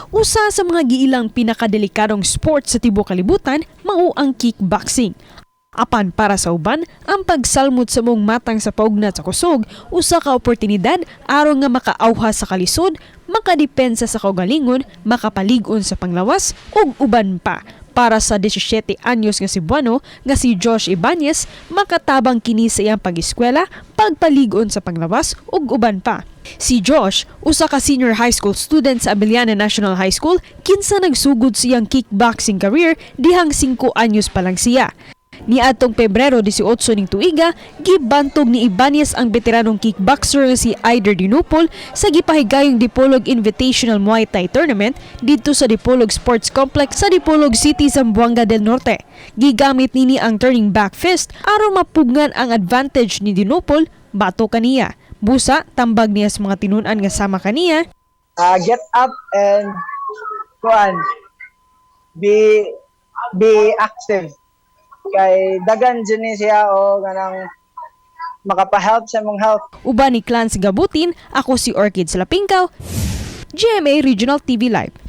Usa sa mga giilang pinakadelikadong sport sa tibuok kalibutan mao ang kickboxing. Apan para sa uban, ang pagsalmot sa maong matang sa paugnat sa kusog, usa ka oportunidad aron nga makaawha sa kalisod, makadepensa sa kaugalingon, makapalig-on sa panglawas ug uban pa. Para sa 17 anyos nga Cebuano nga si Josh Ibanez, makatabang kini sa iyang pag-eskwela, pagpalig-on sa panglawas ug uban pa. Si Josh, usa ka senior high school student sa Abellana National High School, kinsa nagsugod sa iyang kickboxing career dihang 5 anyos pa lang siya. Niadtong Pebrero 18 ning tuiga, gibantog ni Ibanez ang veteranong kickboxer nga si Aider Dinupol sa gipahigayong Dipolog Invitational Muay Thai Tournament didto sa Dipolog Sports Complex sa Dipolog City, Zamboanga del Norte. Gigamit nini ang turning back fist aron mapugngan ang advantage ni Dinupol batok kaniya. Busa, tambag niya sa mga tinun-an nga sama kaniya. Get up and kuan, be active kay dagan jud ni siya o ganang makapa-help sa imong health. Uban ni Clans Gabutin, ako si Orchid Salapingkaw, GMA Regional TV Live.